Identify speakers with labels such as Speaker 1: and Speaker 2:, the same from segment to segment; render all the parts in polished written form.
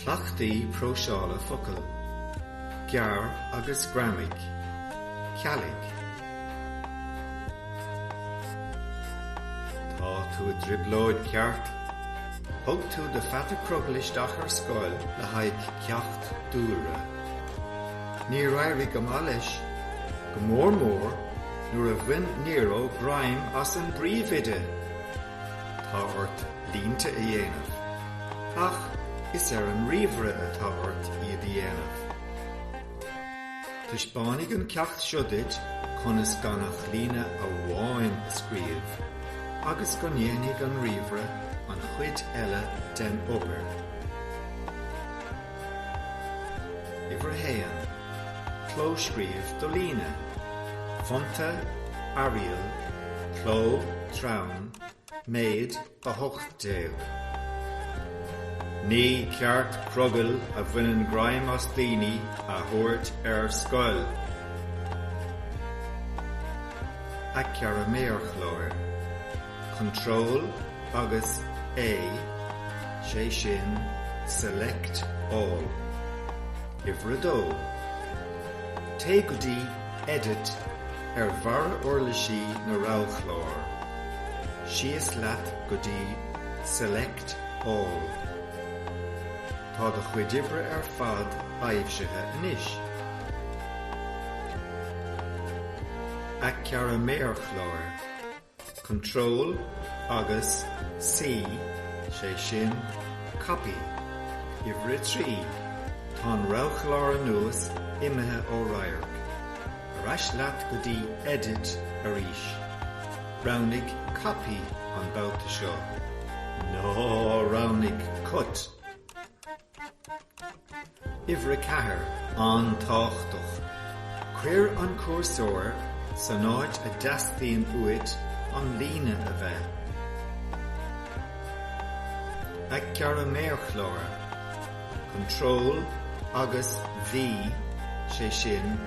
Speaker 1: Cleachtaí próiseála focal. Gearr agus greamaigh. Cealaigh. Tá tú i dtrioblóid ceart. Thug tú do pheata crogall isteach ar scoil le haghaidh ceacht dúlra. Níor éirigh go maith leis, go mór mór nuair a bhain Nero greim as an bpríomhoide! Tá ort línte a dhéanamh. Ach is ar an ríomhaire atá ort iad a dhéanamh. Taispeánfaidh an ceacht seo duit conas gan ach líne amháin a scríobh agus go ndéanfaidh an ríomhaire an chuid eile den obair. Uimhir a haon, Clóscríobh do líne. Fonta, Arial, cló trom, méid 18. Ní ceart crogaill a bhaineann greim as daoine a thabhairt ar scoil. Athghearradh méarchláir. Control agus A, sé sin Select All. Uimhir 2. Téigh go dtí Edit ar bharra uirlisí na roghchlár. Síos leat go dtí Select All. Tá do chuid oibre ar fad aibhsithe anois. Athghearradh méarchláir. Control agus C, sé sin, Copy. Uimhir 3, Tá an roghchlár anuas imithe ó radharc. Ar ais leat go dtí Edit arís. Roghnaigh Copy an babhta seo. Ná roghnaigh Cut! Uimhir 4, An-tábhachtach, Cuir an cúrsóir san áit a dteastaíonn uait an líne a bheith. Athghearradh méarchláir, Control agus V, sé sin,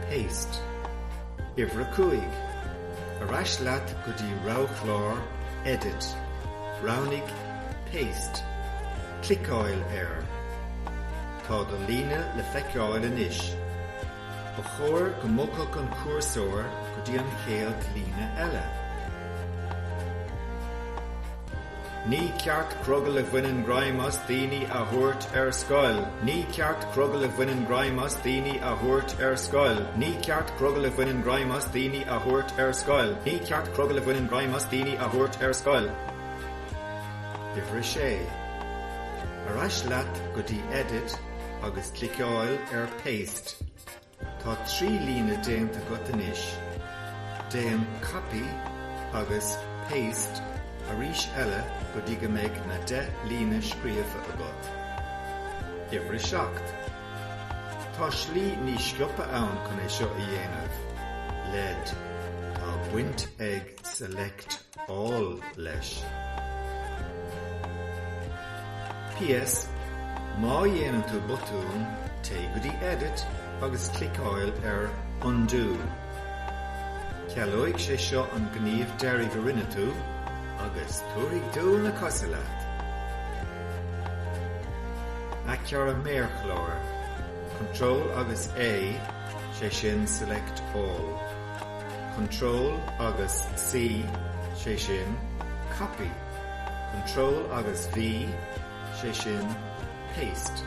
Speaker 1: Paste. Uimhir 5, Ar ais leat go dtí roghchlár Edit. Roghnaigh Paste. Cliceáil air. Tá do líne le feiceáil anois. Ba chóir go mbogfadh an cúrsóir go dtí an chéad líne eile. Ní ceart crogaill a bhaineann greim as daoine a thabhairt ar scoil. Ní ceart crogaill a bhaineann greim as daoine a thabhairt ar scoil. Ní ceart crogaill a bhaineann greim as daoine a thabhairt ar scoil. Ní ceart crogaill a bhaineann greim as daoine a thabhairt ar scoil. Uimhir 6. Ar ais leat go dtí Edit agus cliceáil ar Paste. Tá 3 líne déanta agat anois. Déan Copy agus Paste arís eile go dtí go mbeidh na 10 líne scríofa agat. Uimhir 7. Tá slí níos sciobtha ann chun é seo a dhéanamh. Leid, Tá baint ag Select All leis. PS, Má dhéanann tú botún, téigh go dtí Edit agus cliceáil ar Undo. Cealóidh sé seo an gníomh deiridh a rinne tú agus tabharfaidh tú na cosa leat. Athghearradh méarchláir, Control agus A, sé sin Select All. Control agus C, sé sin, Copy. Control agus V, sé sin, Paste.